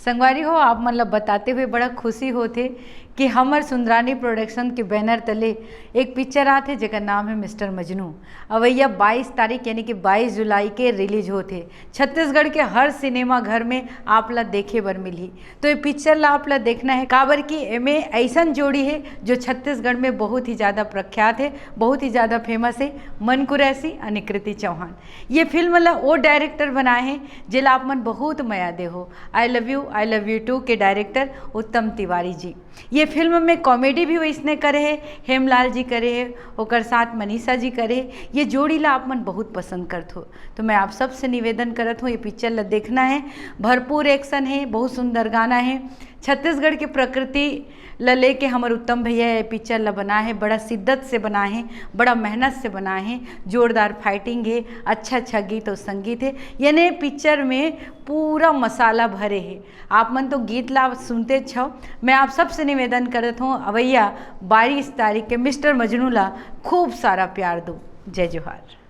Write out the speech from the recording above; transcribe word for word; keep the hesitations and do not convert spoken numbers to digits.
संगवारी हो, आप मन ला बताते हुए बड़ा खुशी होथे कि हमर सुंदरानी प्रोडक्शन के बैनर तले एक पिक्चर आथे, जेकर नाम है मिस्टर मजनू। अवैया बाईस तारीख यानी कि बाईस जुलाई के रिलीज होथे। छत्तीसगढ़ के हर सिनेमा घर में आप ला देखे बर मिलही। तो ये पिक्चर ला आप ला देखना है, काबर कि एमे ऐसन जोड़ी है जो छत्तीसगढ़ में बहुत ही ज़्यादा प्रख्यात है, बहुत ही ज़्यादा फेमस है, मन कुरैशी, अनिकृति चौहान। ये फिल्म ला वो डायरेक्टर बनाए हैं जेला आप मन बहुत मया दे हो। I love you, I love you too के डायरेक्टर उत्तम तिवारी जी। ये फिल्म में कॉमेडी भी वैसने करे है, हेमलाल जी करे है, ओकर साथ मनीषा जी करे है। ये जोड़ी ला आप मन बहुत पसंद करत हो, तो मैं आप सबसे निवेदन करत हूँ, ये पिक्चर ला देखना है। भरपूर एक्शन है, बहुत सुंदर गाना है। छत्तीसगढ़ के प्रकृति ला लेके हमर उत्तम भैया ये पिक्चर ला बनाए है, बड़ा शिद्दत से बनाए है, बड़ा मेहनत से बनाए है। जोरदार फाइटिंग है, अच्छा अच्छा गीत और संगीत है। यानी पिक्चर में पूरा मसाला भरे है। आप मन तो गीत ला सुनते छव। मैं आप सबसे निवेदन करत हूँ, अवैया बाईस तारीख के मिस्टर मजनू ला खूब सारा प्यार दो। जय जोहार।